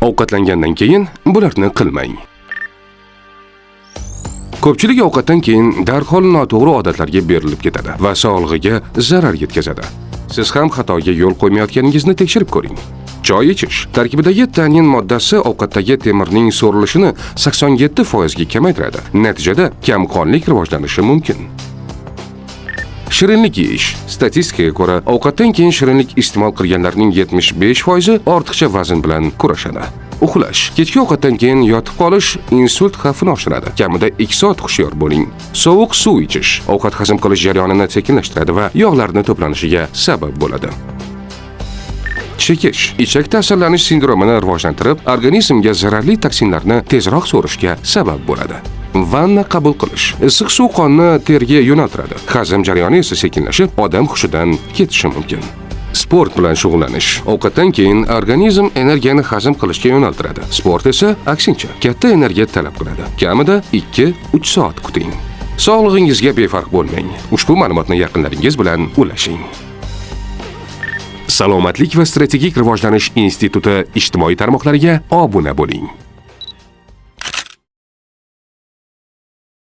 Ovqatlangandan keyin bularni qilmang. Ko'pchilik ovqatdan keyin darhol noto'g'ri odatlarga berilib ketadi va sog'lig'iga zarar yetkazadi. Siz ham xatoga yo'l qo'ymayotganingizni tekshirib ko'ring. Choy ichish. Tarkibidagi tanin moddasi ovqatdagi temirning so'rilishini 87% ga kamaytiradi. Natijada kamqonlik rivojlanishi mumkin. Shirinlik yeyish. Statistikaga ko'ra, ovqatdan keyin shirinlik iste'mol qilganlarning 75% ortiqcha vazn bilan kurashadi. Uxlash. Kechki ovqatdan keyin yotib qolish insult xavfini oshiradi. Kamida 2 soat hushyor bo'ling. Sovuq suv ichish ovqat hazm qilish jarayonini sekinlashtiradi va yog'larni to'planishiga sabab bo'ladi. Chekish. Ichak ta'sirlanish sindromini rivojlantirib, organizmga zararli toksinlarni tezroq so'rishga sabab bo'ladi. Vanna qabul qilish. Issiq suv qonni terga yo'naltiradi. Hazm jarayoni esa sekinlashib, odam hushidan ketishi mumkin. Sport bilan shug'ullanish. Ovqatdan keyin organizm energiyani hazm qilishga yo'naltiradi. Sport esa aksincha katta energiya talab qiladi. Kamida 2-3 soat kuting. Sog'lig'ingizga befarq bo'lmang. Ushbu ma'lumotni yaqinlaringiz bilan ulashing. Salomatlik va strategik rivojlanish instituti ijtimoiy tarmoqlariga obuna bo'ling.